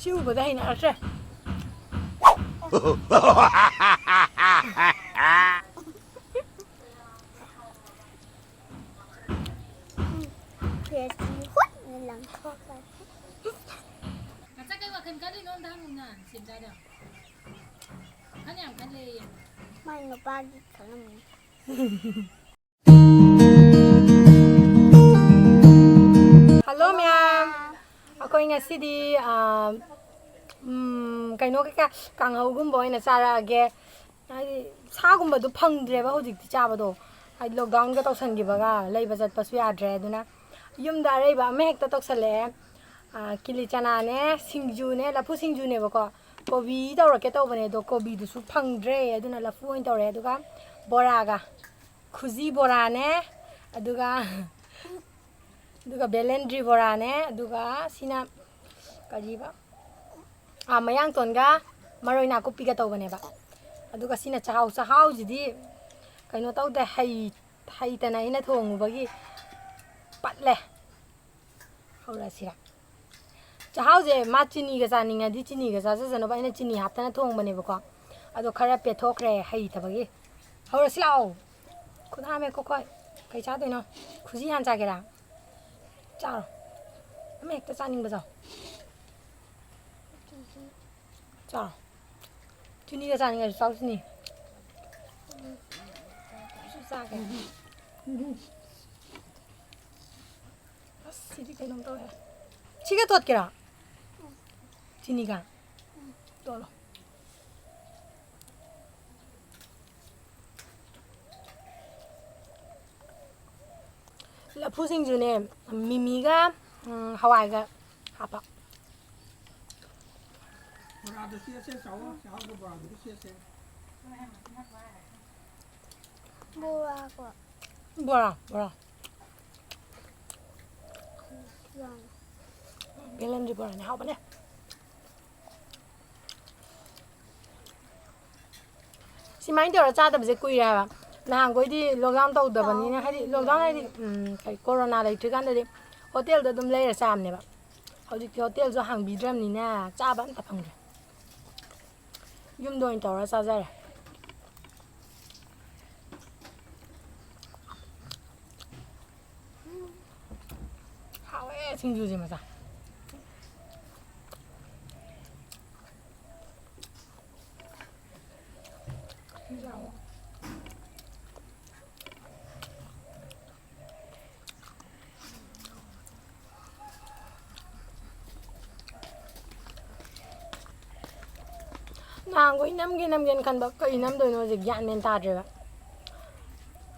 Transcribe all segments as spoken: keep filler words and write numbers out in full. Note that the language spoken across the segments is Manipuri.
ꯁꯤ ꯎꯕꯗ ꯍꯩꯅꯔꯛꯇ꯭ꯔꯦ꯫ ꯐꯦꯁꯇꯤ ꯍꯨꯠꯅ ꯂꯪꯊꯣꯛꯈ꯭ꯔꯦ꯫ ꯉꯁꯥꯏ ꯀꯩ ꯋꯥꯈꯜ ꯈꯜꯂꯤꯅꯣ ꯑꯝꯇ ꯍꯪꯉꯨꯅ, ꯁꯦꯝꯖꯥꯗꯣ꯫ ꯋꯥꯈꯜ ꯌꯥꯝ ꯈꯜꯂꯦꯌꯦ꯫ ꯃꯥꯏ ꯅꯨꯄꯥꯒꯤ ꯈꯜꯂꯝꯃꯅꯤ꯫ ꯍꯜꯂꯣ ꯃꯌꯥꯝ, ꯑꯩꯈꯣꯏ ꯉꯁꯤꯗꯤ, ꯑꯥ, ꯎꯝ, ꯀꯩꯅꯣ ꯀꯩꯀꯥ ꯀꯥꯡꯍꯧꯒꯨꯝꯕ ꯑꯣꯏꯅ ꯆꯥꯔꯛꯑꯒꯦ꯫ ꯍꯥꯏꯗꯤ ꯁꯥꯒꯨꯝꯕꯗꯣ ꯐꯪꯗ꯭ꯔꯦꯕ ꯍꯧꯖꯤꯛꯇꯤ ꯆꯥꯕꯗꯣ, ꯍꯥꯏꯗꯤ ꯂꯣꯛꯗꯥꯎꯟꯒ ꯇꯧꯁꯟꯈꯤꯕꯒ ꯂꯩꯕ ꯆꯠꯄꯁꯨ ꯌꯥꯗ꯭ꯔꯦ꯫ ꯑꯗꯨꯅ ꯌꯨꯝꯗ ꯑꯔꯩꯕ ꯑꯃ ꯍꯦꯛꯇ ꯇꯧꯁꯜꯂꯛꯑꯦ꯫ ꯑꯥ, ꯀꯤꯂꯤ ꯆꯅꯥꯅꯦ, ꯁꯤꯡꯖꯨꯅꯦ, ꯂꯐꯨ ꯁꯤꯡꯖꯨꯅꯦꯕꯀꯣ꯫ ꯀꯣꯕꯤ ꯇꯧꯔꯛꯀꯦ ꯇꯧꯕꯅꯦ, ꯑꯗꯣ ꯀꯣꯕꯤꯗꯨꯁꯨ ꯐꯪꯗ꯭ꯔꯦ, ꯑꯗꯨꯅ ꯂꯐꯨ ꯑꯣꯏꯅ ꯇꯧꯔꯦ꯫ ꯑꯗꯨꯒ ꯕꯣꯔꯥꯒ, ꯈꯨꯖꯤ ꯕꯣꯔꯥꯅꯦ, ꯑꯗꯨꯒ, ꯑꯗꯨꯒ ꯕꯦꯂꯦꯟꯗ꯭ꯔꯤ ꯕꯣꯔꯥꯅꯦ, ꯑꯗꯨꯒ ꯁꯤꯅ ꯀꯔꯤꯕ? ꯑꯥ, ꯃꯌꯥꯡꯇꯣꯟꯒ ꯃꯔꯣꯏ ꯅꯥꯀꯨꯞꯄꯤꯒ ꯇꯧꯕꯅꯦꯕ꯫ ꯑꯗꯨꯒ ꯁꯤꯅ ꯆꯥꯛꯍꯥꯎ꯫ ꯆꯥꯛꯍꯥꯎꯁꯤꯗꯤ ꯀꯩꯅꯣ ꯇꯧꯗꯦ, ꯍꯩ-, ꯍꯩꯇꯅ ꯑꯩꯅ ꯊꯣꯡꯉꯨꯕꯒꯤ ꯄꯠꯂꯦ꯫ ꯍꯧꯔꯛꯑꯁꯤꯔꯥ? ꯆꯥꯛꯍꯥꯎꯁꯦ ꯃꯥ ꯆꯤꯅꯤꯒ ꯆꯥꯅꯤꯡꯉꯗꯤ ꯆꯤꯅꯤꯒ ꯆꯥꯖꯁꯅꯨꯕ, ꯑꯩꯅ ꯆꯤꯅꯤ ꯍꯥꯞꯇꯅ ꯊꯣꯡꯕꯅꯦꯕꯀꯣ꯫ ꯑꯗꯣ ꯈꯔ ꯄꯦꯠꯊꯣꯛꯈ꯭ꯔꯦ ꯍꯩꯇꯕꯒꯤ꯫ ꯍꯧꯔꯁꯤ ꯂꯥꯛꯑꯣ꯫ ꯈꯨꯠ ꯍꯥꯝꯃꯦ ꯈꯣ ꯈꯣꯏ꯫ ꯀꯩ ꯆꯥꯗꯣꯏꯅꯣ? ꯈꯨꯖꯤ ꯍꯥꯟ ꯆꯥꯒꯦꯔꯥ? ꯆꯥꯔꯣ꯫ ꯑꯃ ꯍꯦꯛꯇ ꯆꯥꯅꯤꯡꯕ ꯆꯥꯎ꯫ ꯆꯥꯎ꯫ ꯆꯤꯅꯤꯒ ꯆꯥꯅꯤꯡꯉꯁꯨ ꯆꯥꯎ ꯆꯤꯅꯤ꯫ ꯑꯩꯁꯨ ꯆꯥꯒꯦ꯫ ꯑꯁ, ꯁꯤꯗꯤ ꯀꯩꯅꯣꯝ ꯇꯧꯔꯦ꯫ ꯁꯤꯒ ꯇꯣꯠꯀꯦꯔꯥ? ꯆꯤꯅꯤꯒ? ꯇꯣꯠꯂꯣ꯫ ꯂꯐꯨ ꯁꯤꯡꯖꯨꯅꯦ, ꯃꯤꯃꯤꯒ, ꯎꯝ, ꯍꯋꯥꯏꯒ ꯍꯥꯞꯄ꯫ ꯕꯣꯔꯥꯗꯣ ꯁꯦꯠꯁꯦ, ꯆꯥꯎꯑꯣ, ꯆꯥꯎꯑꯣ, ꯕꯣꯔꯥꯗꯨꯒ ꯁꯦꯠꯁꯦ꯫ ꯕꯣꯔꯥꯀꯣ꯫ ꯕꯣꯔꯥ, ꯕꯣꯔꯥ꯫ ꯌꯥꯝ꯫ ꯕꯦꯂꯦꯟꯗ꯭ꯔꯤ ꯕꯣꯔꯥꯅꯦ, ꯍꯥꯎꯕꯅꯦ꯫ ꯁꯨꯃꯥꯏꯅ ꯇꯧꯔ ꯆꯥꯗꯕꯁꯦ ꯀꯨꯏꯔꯦ ꯍꯥꯏꯕ꯫ ꯅꯍꯥꯟꯈꯣꯏꯗꯤ ꯂꯣꯛꯗꯥꯎꯟ ꯇꯧꯗꯕꯅꯤꯅ, ꯍꯥꯏꯗꯤ ꯂꯣꯛꯗꯥꯎꯟ ꯍꯥꯏꯗꯤ, ꯎꯝ, ꯀꯔꯤ, ꯀꯣꯔꯣꯅꯥ ꯂꯩꯇ꯭ꯔꯤꯀꯥꯟꯗꯗꯤ ꯍꯣꯇꯦꯜꯗ ꯑꯗꯨꯝ ꯂꯩꯔ ꯆꯥꯕꯅꯦꯕ꯫ ꯍꯧꯖꯤꯛꯇꯤ ꯍꯣꯇꯦꯜꯁꯨ ꯍꯥꯡꯕꯤꯗ꯭ꯔꯕꯅꯤꯅ ꯆꯥꯕ ꯑꯝꯇ ꯐꯪꯗ꯭ꯔꯦ꯫ ꯌꯨꯝꯗ ꯑꯣꯏꯅ ꯇꯧꯔ ꯆꯥꯖꯔꯦ꯫ ꯍꯥꯎꯋꯦ ꯁꯤꯡꯖꯨꯁꯦ ꯃꯆꯥ꯫ ꯅꯍꯥꯟꯈꯣꯏ ꯅꯝꯒꯦ ꯅꯝꯒꯦꯅ ꯈꯟꯕ, ꯀꯔꯤ ꯅꯝꯗꯣꯏꯅꯣ ꯍꯧꯖꯤꯛ ꯒ꯭ꯌꯥꯟ ꯃꯦꯟ ꯇꯥꯗ꯭ꯔꯦꯕ꯫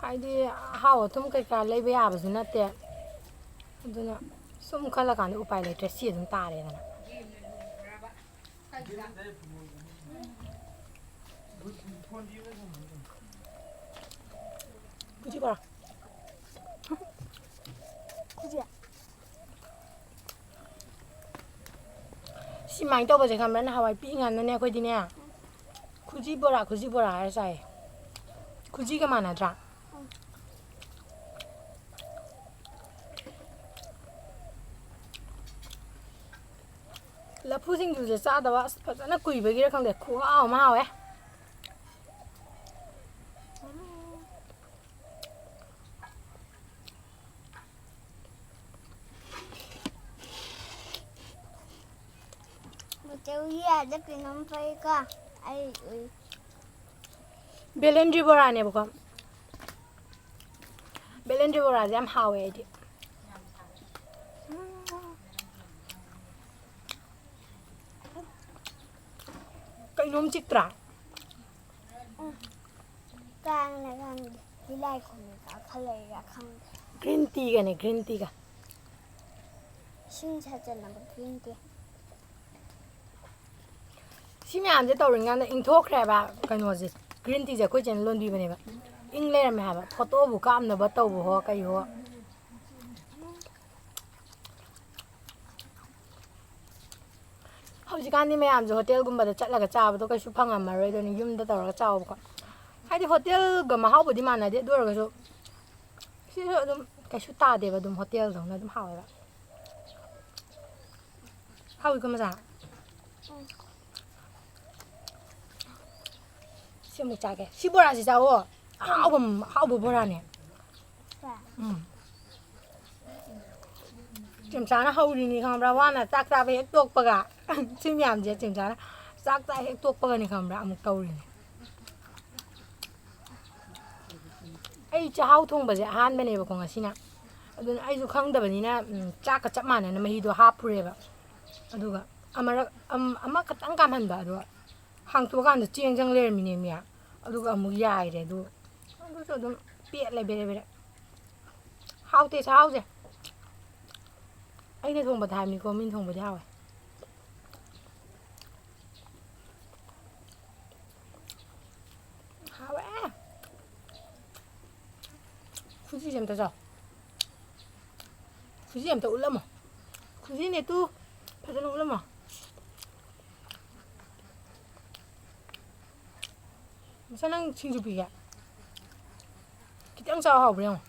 ꯍꯥꯏꯗꯤ ꯑꯍꯥꯎ ꯑꯊꯨꯝ ꯀꯩꯀꯥ ꯂꯩꯕ ꯌꯥꯕꯁꯨ ꯅꯠꯇꯦ꯫ ꯑꯗꯨꯅ ꯁꯨꯝ ꯈꯜꯂꯀꯥꯟꯗ ꯎꯄꯥꯏ ꯂꯩꯇ꯭ꯔꯦ, ꯁꯤ ꯑꯗꯨꯝ ꯇꯥꯔꯦꯗꯅ꯫ ꯈꯨꯖꯤ ꯕꯣꯔꯥ꯫ ꯈꯨꯖꯤ꯫ ꯁꯤꯃꯥꯏꯅ ꯇꯧꯕꯁꯦ ꯈꯪꯕ꯭ꯔꯥ? ꯅꯍꯥꯟꯋꯥꯏ ꯄꯤꯛꯏꯉꯩꯗꯅꯦ ꯑꯩꯈꯣꯏꯗꯤꯅꯦ, ꯈꯨꯖꯤ ꯕꯣꯔꯥ, ꯈꯨꯖꯤ ꯕꯣꯔꯥ ꯍꯥꯏꯔ ꯆꯥꯏꯌꯦ꯫ ꯈꯨꯖꯤꯒ ꯃꯥꯟꯅꯗ꯭ꯔꯥ? ꯂꯐꯨ ꯁꯤꯡꯖꯨꯁꯦ ꯆꯥꯗꯕ ꯑꯁ ꯐꯖꯅ ꯀꯨꯏꯕꯒꯤꯔ ꯈꯪꯗꯦ, ꯈꯨꯍꯥꯎ ꯑꯃ ꯍꯥꯎꯋꯦ꯫ ꯃꯆꯧꯒꯤ ꯑꯥꯗ ꯀꯩꯅꯣꯝ ꯄꯩꯀꯣ꯫ ꯑꯩ ꯎꯏ꯫ ꯕꯦꯂꯦꯟꯗ꯭ꯔꯤ ꯕꯣꯔꯥꯅꯦꯕꯀꯣ꯫ ꯕꯦꯂꯦꯟꯗ꯭ꯔꯤ ꯕꯣꯔꯥꯁꯦ ꯌꯥꯝ ꯍꯥꯎꯋꯦ ꯑꯩꯗꯤ꯫ ꯀꯩꯅꯣꯝ ꯆꯤꯛꯇ꯭ꯔꯥ? ꯀꯥꯡꯅ ꯈꯪꯗꯦ꯫ ꯇꯤꯂꯥꯏ ꯈꯨꯝꯕꯤ ꯀꯥꯈꯠꯂꯛꯏꯔꯥ ꯈꯪꯗꯦ꯫ ꯒ꯭ꯔꯤꯟ ꯇꯤꯒꯅꯦ, ꯒ꯭ꯔꯤꯟ ꯇꯤꯒ꯫ ꯏꯁꯤꯡ ꯁꯥꯆꯟꯅꯕ ꯒ꯭ꯔꯤꯟ ꯇꯤ꯫ ꯁꯤ ꯃꯌꯥꯝꯁꯦ ꯇꯧꯔꯤꯉꯥꯟꯗ ꯏꯪꯊꯣꯛꯈ꯭ꯔꯦꯕ ꯀꯩꯅꯣꯁꯦ, ꯒ꯭ꯔꯤꯟ ꯇꯤꯁꯦ ꯑꯩꯈꯣꯏ ꯆꯦꯅ ꯂꯣꯟꯕꯤꯕꯅꯦꯕ꯫ ꯏꯪ ꯂꯩꯔꯝꯃꯦ ꯍꯥꯏꯕ, ꯐꯣꯇꯣꯕꯨ ꯀꯥꯞꯅꯕ ꯇꯧꯕꯍꯣ ꯀꯩꯍꯣ꯫ ꯍꯧꯖꯤꯛꯀꯥꯟꯗꯤ ꯃꯌꯥꯝꯁꯦ ꯍꯣꯇꯦꯜꯒꯨꯝꯕꯗ ꯆꯠꯂꯒ ꯆꯥꯕꯗꯣ ꯀꯩꯁꯨ ꯐꯪꯉꯝꯃꯔꯣꯏ, ꯑꯗꯨꯅ ꯌꯨꯝꯗ ꯇꯧꯔꯒ ꯆꯥꯎꯕꯀꯣ꯫ ꯍꯥꯏꯗꯤ ꯍꯣꯇꯦꯜꯒ ꯃꯍꯥꯎꯕꯨꯗꯤ ꯃꯥꯟꯅꯗꯦ, ꯑꯗꯨ ꯑꯣꯏꯔꯒꯁꯨ ꯁꯤꯁꯨ ꯑꯗꯨꯝ ꯀꯩꯁꯨ ꯇꯥꯗꯦꯕ, ꯑꯗꯨꯝ ꯍꯣꯇꯦꯜꯗꯧꯅ ꯑꯗꯨꯝ ꯍꯥꯎꯋꯦꯕ꯫ ꯍꯥꯎꯏꯀꯣ ꯃꯆꯥ? ꯁꯤ ꯑꯃꯨꯛ ꯆꯥꯒꯦ꯫ ꯁꯤ ꯕꯣꯔꯥꯁꯤ ꯆꯥꯎꯋꯣ꯫ ꯑꯍꯥꯎꯕ, ꯑꯍꯥꯎꯕ ꯕꯣꯔꯥꯅꯦ꯫ ꯎꯝ꯫ ꯆꯦꯝꯆꯥꯅ ꯍꯧꯔꯤꯅꯤ ꯈꯪꯕ꯭ꯔꯥ? ꯋꯥꯅ ꯆꯥꯛ ꯆꯥꯕ ꯍꯦꯛ ꯇꯣꯛꯄꯒ꯫ ꯁꯤ ꯃꯌꯥꯝꯁꯦ ꯆꯦꯝꯆꯥꯅ ꯆꯥꯛ ꯆꯥ ꯍꯦꯛ ꯇꯣꯛꯄꯒꯅꯤ ꯈꯪꯕ꯭ꯔꯥ? ꯑꯃꯨꯛ ꯇꯧꯔꯤꯅꯤ꯫ ꯑꯩ ꯆꯥꯛꯍꯥꯎ ꯊꯣꯡꯕꯁꯦ ꯑꯍꯥꯟꯕꯅꯦꯕꯀꯣ ꯉꯁꯤꯅ꯫ ꯑꯗꯨꯅ ꯑꯩꯁꯨ ꯈꯪꯗꯕꯅꯤꯅ, ꯎꯝ, ꯆꯥꯛꯀ ꯆꯞ ꯃꯥꯟꯅꯅ ꯃꯍꯤꯗꯣ ꯍꯥꯞꯄꯨꯔꯦꯕ꯫ ꯑꯗꯨꯒ ꯑꯃꯔꯛ, ꯑꯝ-, ꯑꯃꯈꯛꯇꯪ ꯀꯥꯝꯍꯟꯕ, ꯑꯗꯨꯒ ꯍꯥꯡꯇꯣꯛꯑꯀꯥꯟꯗ ꯆꯦꯡ ꯆꯪ ꯂꯩꯔꯝꯃꯤꯅꯦꯃꯤ꯫ ꯑꯗꯨꯒ ꯑꯃꯨꯛ ꯌꯥꯏꯔꯦ꯫ ꯑꯗꯨ, ꯑꯗꯨꯁꯨ ꯑꯗꯨꯝ ꯄꯦꯠꯂꯦ ꯕꯦꯔꯦ ꯕꯦꯔꯦ꯫ ꯍꯥꯎꯇꯦ ꯆꯥꯛꯍꯥꯎꯁꯦ꯫ ꯑꯩꯅ ꯊꯣꯡꯕꯗ ꯍꯥꯏꯕꯅꯤꯀꯣ, ꯃꯤꯅ ꯊꯣꯡꯕꯗꯤ ꯍꯥꯎꯋꯦ꯫ ꯍꯥꯎꯋꯦ꯫ ꯈꯨꯖꯤꯁꯦ ꯑꯝꯇ ꯆꯥꯎ꯫ ꯈꯨꯖꯤ ꯑꯝꯇ ꯎꯠꯂꯝꯃꯣ꯫ ꯈꯨꯖꯤꯅꯦ ꯇꯨ꯫ ꯐꯖꯅ ꯎꯠꯂꯝꯃꯣ꯫ ꯃꯆꯥ, ꯅꯪ ꯁꯤꯡꯖꯨ ꯄꯤꯒꯦ? ꯈꯤꯇꯪ ꯆꯥꯎ, ꯍꯥꯎꯕ꯭ꯔꯥ ꯌꯦꯡꯉꯣ꯫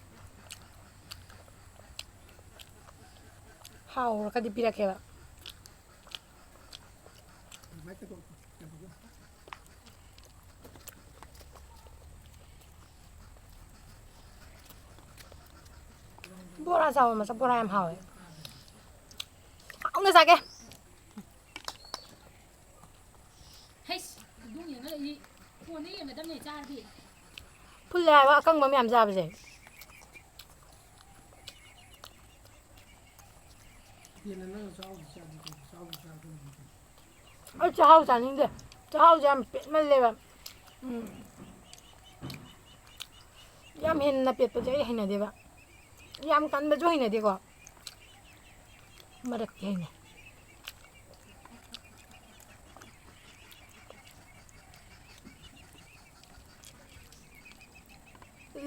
ꯍꯥꯎꯔꯒꯗꯤ ꯄꯤꯔꯛꯀꯦꯕ꯫ ꯕꯣꯔꯥ ꯆꯥꯕ ꯃꯁꯛ ꯕꯣꯔꯥ ꯌꯥꯝ ꯍꯥꯎꯋꯦ꯫ ꯍꯥꯎꯅ ꯆꯥꯒꯦ꯫ ꯍꯩꯁ, ꯑꯗꯨꯝ ꯌꯦꯡꯉ ꯂꯩ꯫ ꯐꯣꯟꯗ ꯌꯦꯡꯒꯗꯕꯅꯦ ꯆꯥꯔꯗꯤ꯫ ꯐꯨꯜꯂꯦ ꯍꯥꯏꯕ ꯑꯀꯪꯕ ꯃꯌꯥꯝ ꯆꯥꯕꯁꯦ꯫ ꯌꯦꯟꯅ ꯅꯪꯅ ꯆꯥꯎꯗꯤ ꯆꯥꯗꯦ ꯀꯩꯅꯣ? ꯆꯥꯎꯗꯤ ꯆꯥꯗꯕꯅꯤ ꯀꯩꯅꯣ? ꯑꯩ ꯆꯥꯛꯍꯥꯎ ꯆꯥꯅꯤꯡꯗꯦ꯫ ꯆꯥꯛꯍꯥꯎꯁꯦ ꯌꯥꯝ ꯄꯦꯠꯃꯜꯂꯦꯕ꯫ ꯎꯝ꯫ ꯌꯥꯝ ꯍꯦꯟꯅ ꯄꯦꯠꯄꯁꯦ ꯑꯩ ꯍꯩꯅꯗꯦꯕ꯫ ꯌꯥꯝ ꯀꯟꯕꯁꯨ ꯍꯩꯅꯗꯦꯀꯣ꯫ ꯃꯔꯛꯇꯤ ꯍꯩꯅꯩ꯫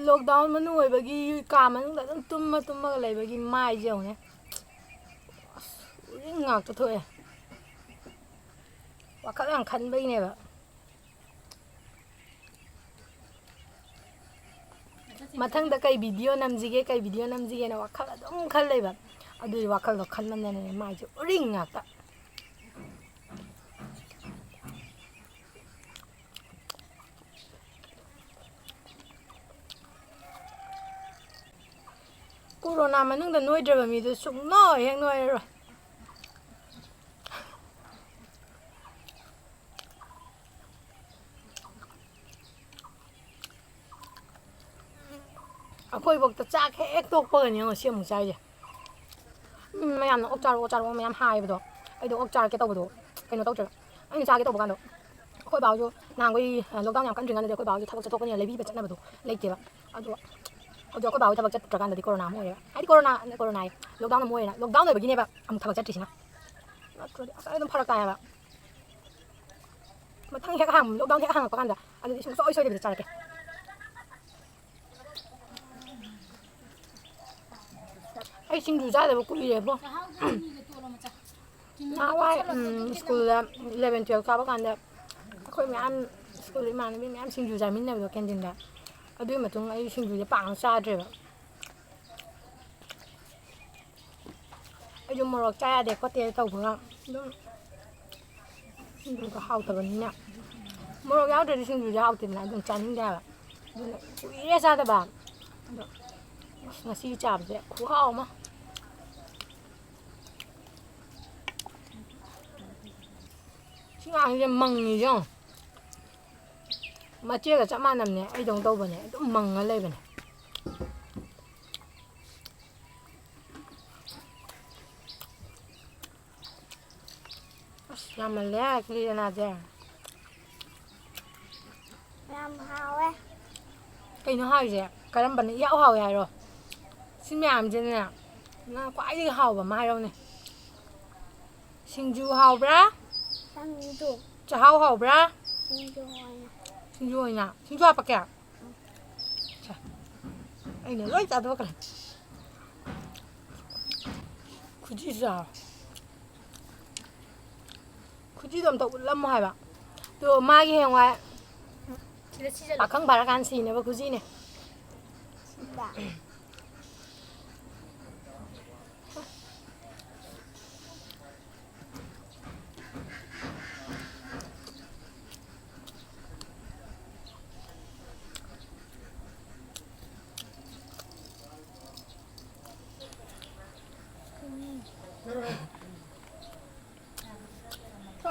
Lockdown ꯃꯅꯨꯡ ꯑꯣꯏꯕꯒꯤ ꯀꯥ ꯃꯅꯨꯡꯗ ꯑꯗꯨꯝ ꯇꯨꯝꯃ ꯇꯨꯝꯃꯒ ꯂꯩꯕꯒꯤ ꯃꯥꯏꯁꯦ ꯌꯦꯡꯉꯨꯅꯦ꯫ ꯑꯁ, ꯎꯔꯤꯡ ꯉꯥꯛꯇ ꯊꯣꯛꯑꯦ꯫ ꯋꯥꯈꯜ ꯌꯥꯝ ꯈꯟꯕꯩꯅꯦꯕ꯫ ꯃꯊꯪꯗ ꯀꯩ video ꯅꯝꯁꯤꯒꯦ, ꯀꯩ video ꯅꯝꯁꯤꯒꯦꯅ ꯋꯥꯈꯜ ꯑꯗꯨꯝ ꯈꯜ ꯂꯩꯕ꯫ ꯑꯗꯨꯒꯤ ꯋꯥꯈꯜꯗꯣ ꯈꯟꯃꯟꯗꯅꯅꯦ ꯃꯥꯏꯁꯦ ꯎꯔꯤꯡ ꯉꯥꯛꯇ꯫ ꯀꯣꯔꯣꯅꯥ ꯃꯅꯨꯡꯗ ꯅꯣꯏꯗ꯭ꯔꯕ ꯃꯤꯗꯨ ꯁꯨꯡꯅꯣꯏ ꯍꯦꯛ ꯅꯣꯏꯔꯔꯣꯏ꯫ ꯑꯩꯈꯣꯏꯐꯧꯗ ꯆꯥꯛ ꯍꯦꯛ ꯇꯣꯛꯄꯒꯅꯤ ꯌꯦꯡꯉꯣ ꯁꯤ ꯑꯃꯨꯛ ꯆꯥꯏꯁꯦ꯫ ꯎꯝ, ꯃꯌꯥꯝꯅ "ꯑꯣꯛ ꯆꯥꯔꯛꯑꯣ, ꯆꯥꯔꯛꯑꯣ" ꯃꯌꯥꯝ ꯍꯥꯏꯕꯗꯣ, ꯑꯩꯗꯣ ꯑꯣꯛ ꯆꯥꯔꯛꯀꯦ ꯇꯧꯕꯗꯣ ꯀꯩꯅꯣ ꯇꯧꯗ꯭ꯔꯦꯕ꯫ ꯑꯩꯅ ꯆꯥꯒꯦ ꯇꯧꯕ ꯀꯥꯟꯗꯣ ꯑꯩꯈꯣꯏ ꯕꯥ ꯍꯣꯏꯁꯨ ꯅꯍꯥꯟꯈꯣꯏ, ꯑ, lockdown ꯌꯥꯝ ꯀꯟꯗ꯭ꯔꯤꯀꯥꯟꯗꯗꯤ ꯑꯩꯈꯣꯏ ꯕꯥ ꯍꯣꯏꯁꯨ ꯊꯕꯛ ꯆꯠꯊꯣꯛꯄꯅꯤꯅ ꯂꯩꯕꯤꯕ ꯆꯠꯅꯕꯗꯣ ꯂꯩꯇꯦꯕ꯫ ꯑꯗꯣ ꯍꯧꯖꯤꯛ ꯑꯩꯈꯣꯏ ꯕꯥ ꯍꯣꯏ ꯊꯕꯛ ꯆꯠꯇ꯭ꯔꯀꯥꯟꯗꯗꯤ ꯀꯣꯔꯣꯅꯥ ꯑꯃꯨꯛ ꯑꯣꯏꯔꯦꯕ꯫ ꯍꯥꯏꯗꯤ ꯀꯣꯔꯣꯅꯥ, ꯀꯣꯔꯣꯅꯥ ꯍꯥꯏꯌꯦ, lockdown ꯑꯃꯨꯛ ꯑꯣꯏꯔꯦꯅ, lockdown ꯑꯣꯏꯕꯒꯤꯅꯦꯕ ꯑꯃꯨꯛ ꯊꯕꯛ ꯆꯠꯇ꯭ꯔꯤꯁꯤꯅ꯫ ꯅꯠꯇ꯭ꯔꯗꯤ ꯑꯁ ꯑꯩ ꯑꯗꯨꯝ ꯐꯔꯛ ꯇꯥꯏꯌꯦꯕ꯫ ꯃꯊꯪ ꯍꯦꯛ ꯍꯥꯡ-, lockdown ꯍꯦꯛ ꯍꯥꯡꯉꯛꯄ ꯀꯥꯟꯗ ꯑꯗꯨꯗꯤ ꯁꯨꯡꯁꯣꯏ ꯁꯣꯏꯗꯕꯤꯗ ꯆꯥꯔꯛꯀꯦ꯫ ꯑꯩ ꯁꯤꯡꯖꯨ ꯆꯥꯗꯕ ꯀꯨꯏꯔꯦꯕꯣ꯫ ꯅꯍꯥꯟꯋꯥꯏ, ꯎꯝ, ꯁ꯭ꯀꯨꯜꯗ eleven twelve ꯀꯥꯕ ꯀꯥꯟꯗ ꯑꯩꯈꯣꯏ ꯃꯌꯥꯝ, ꯁ꯭ꯀꯨꯜꯗ ꯏꯃꯥꯟꯅꯕꯤ ꯃꯌꯥꯝ ꯁꯤꯡꯖꯨ ꯆꯥꯃꯤꯟꯅꯕꯗꯣ canteen ꯗ, ꯑꯗꯨꯒꯤ ꯃꯇꯨꯡ ꯑꯩ ꯁꯤꯡꯖꯨꯁꯦ ꯄꯥꯛꯅ ꯆꯥꯗ꯭ꯔꯦꯕ꯫ ꯑꯩꯁꯨ ꯃꯣꯔꯣꯛ ꯆꯥ ꯌꯥꯗꯦ ꯈꯣꯠꯇꯦ ꯇꯧꯕꯒ ꯑꯗꯨꯝ ꯁꯤꯡꯖꯨꯗꯣ ꯍꯥꯎꯇꯕꯅꯤꯅ, ꯃꯣꯔꯣꯛ ꯌꯥꯎꯗ꯭ꯔꯗꯤ ꯁꯤꯡꯖꯨꯁꯦ ꯍꯥꯎꯇꯦꯗꯅ, ꯑꯗꯨꯝ ꯆꯥꯅꯤꯡꯗꯦ ꯍꯥꯏꯕ꯫ ꯑꯗꯨꯅ ꯀꯨꯏꯔꯦ ꯆꯥꯗꯕ꯫ ꯑꯗꯣ ꯑꯁ, ꯉꯁꯤ ꯆꯥꯕꯁꯦ ꯈꯨꯍꯥꯎ ꯑꯃ꯫ ꯁꯤ ꯑꯉꯥꯡꯁꯦ ꯃꯪꯉꯤꯁꯦ ꯌꯦꯡꯉꯣ꯫ ꯃꯆꯦꯒ ꯆꯞ ꯃꯥꯟꯅꯕꯅꯦ, ꯑꯩꯗꯧ ꯇꯧꯕꯅꯦ, ꯑꯗꯨꯝ ꯃꯪꯉ ꯂꯩꯕꯅꯦ꯫ ꯑꯁ, ꯌꯥꯝꯃꯜꯂꯦ ꯀꯤꯂꯤ ꯆꯅꯥꯁꯦ꯫ ꯌꯥꯝ ꯍꯥꯎꯋꯦ꯫ ꯀꯩꯅꯣ ꯍꯥꯎꯔꯤꯁꯦ? ꯀꯔꯝꯕꯅ ꯏꯍꯥꯎ ꯍꯥꯎꯋꯦ ꯍꯥꯏꯔꯣ? ꯁꯤ ꯃꯌꯥꯝꯁꯤꯅꯅꯦ, ꯅꯪ ꯈ꯭ꯋꯥꯏꯗꯒꯤ ꯍꯥꯎꯕ ꯑꯃ ꯍꯥꯏꯔꯛꯎꯅꯦ꯫ ꯁꯤꯡꯖꯨ ꯍꯥꯎꯕ꯭ꯔꯥ? ꯁꯤꯡꯖꯨ꯫ ꯆꯥꯍꯥꯎ ꯍꯥꯎꯕ꯭ꯔꯥ? ꯁꯤꯡꯖꯨ ꯑꯣꯏꯅ꯫ ꯁꯤꯡꯖꯨ ꯑꯣꯏꯅ? ꯁꯤꯡꯖꯨ ꯍꯥꯞꯄꯛꯀꯦ? ꯁꯦ, ꯑꯩꯅ ꯂꯣꯏ ꯆꯥꯊꯣꯛꯈ꯭ꯔꯦ꯫ ꯈꯨꯖꯤꯁꯨ ꯆꯥꯎꯔꯦ꯫ ꯈꯨꯖꯤꯗꯣ ꯑꯝꯇ ꯎꯠꯂꯝꯃꯣ ꯍꯥꯏꯕ꯫ ꯑꯗꯣ ꯃꯥꯒꯤ ꯍꯌꯦꯡꯋꯥꯏ ꯁꯤꯗ ꯁꯤꯖꯜꯂꯣ꯫ ꯄꯥꯈꯪ ꯐꯥꯔꯀꯥꯟ ꯁꯤꯅꯕ ꯈꯨꯖꯤꯅꯦ꯫ ꯁꯤꯗ꯫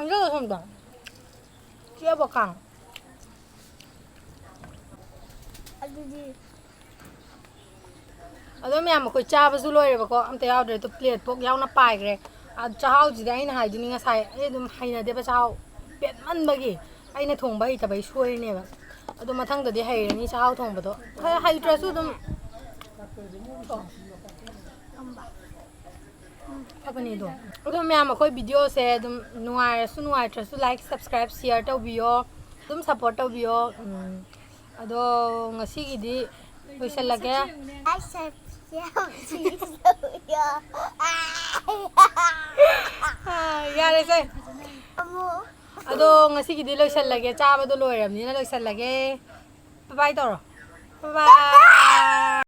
ꯆꯪꯁꯤꯜꯂꯣ ꯁꯣꯝꯗ꯫ ꯆꯦꯕ ꯀꯥꯡ꯫ ꯑꯗꯨꯗꯤ ꯑꯗꯣ ꯃꯌꯥꯝ, ꯑꯩꯈꯣꯏ ꯆꯥꯕꯁꯨ ꯂꯣꯏꯔꯦꯕꯀꯣ, ꯑꯝꯇ ꯌꯥꯎꯗ꯭ꯔꯦ꯫ ꯑꯗꯣ ꯄ꯭ꯂꯦꯠ ꯐꯥꯎ ꯌꯥꯎꯅ ꯄꯥꯏꯈ꯭ꯔꯦ꯫ ꯑ, ꯆꯥꯛꯍꯥꯎꯁꯤꯗꯤ ꯑꯩꯅ ꯍꯥꯏꯗꯨꯅꯤ ꯉꯁꯥꯏ, ꯑꯩ ꯑꯗꯨꯝ ꯍꯩꯅꯗꯦꯕ ꯆꯥꯛꯍꯥꯎ ꯄꯦꯠꯃꯟꯕꯒꯤ꯫ ꯑꯩꯅ ꯊꯣꯡꯕ ꯍꯩꯇꯕꯩ ꯁꯣꯏꯔꯤꯅꯦꯕ꯫ ꯑꯗꯣ ꯃꯊꯪꯗꯗꯤ ꯍꯩꯔꯅꯤ ꯆꯥꯛꯍꯥꯎ ꯊꯣꯡꯕꯗꯣ꯫ ꯍꯩ-, ꯍꯩꯇ꯭ꯔꯁꯨ ꯑꯗꯨꯝ ꯊꯣꯡ-, ꯐꯕꯅꯦ ꯑꯗꯣ꯫ ꯑꯗꯣ ꯃꯌꯥꯝ, ꯑꯩꯈꯣꯏ ꯚꯤꯗꯤꯑꯣꯁꯦ ꯑꯗꯨꯝ ꯅꯨꯡꯉꯥꯏꯔꯁꯨ ꯅꯨꯡꯉꯥꯏꯇ꯭ꯔꯁꯨ like, subscribe, share ꯇꯧꯕꯤꯌꯣ꯫ ꯑꯗꯨꯝ support ꯇꯧꯕꯤꯌꯣ꯫ ꯎꯝ, ꯑꯗꯣ ꯉꯁꯤꯒꯤꯗꯤ ꯂꯣꯏꯁꯤꯜꯂꯒꯦ꯫ ꯑꯩ ꯁꯕꯁꯀ꯭ꯔꯥꯏꯕ ꯇꯧꯕꯤꯌꯣ꯫ ꯑꯥ, ꯌꯥꯔꯦꯁꯦ꯫ ꯑꯃꯨꯛ ꯑꯗꯣ ꯉꯁꯤꯒꯤꯗꯤ ꯂꯣꯏꯁꯤꯜꯂꯒꯦ, ꯆꯥꯕꯗꯣ ꯂꯣꯏꯔꯕꯅꯤꯅ ꯂꯣꯏꯁꯤꯜꯂꯒꯦ꯫ ꯕꯥꯏ ꯕꯥꯏ ꯇꯧꯔꯣ꯫ ꯕꯥꯏ ꯕꯥꯏ꯫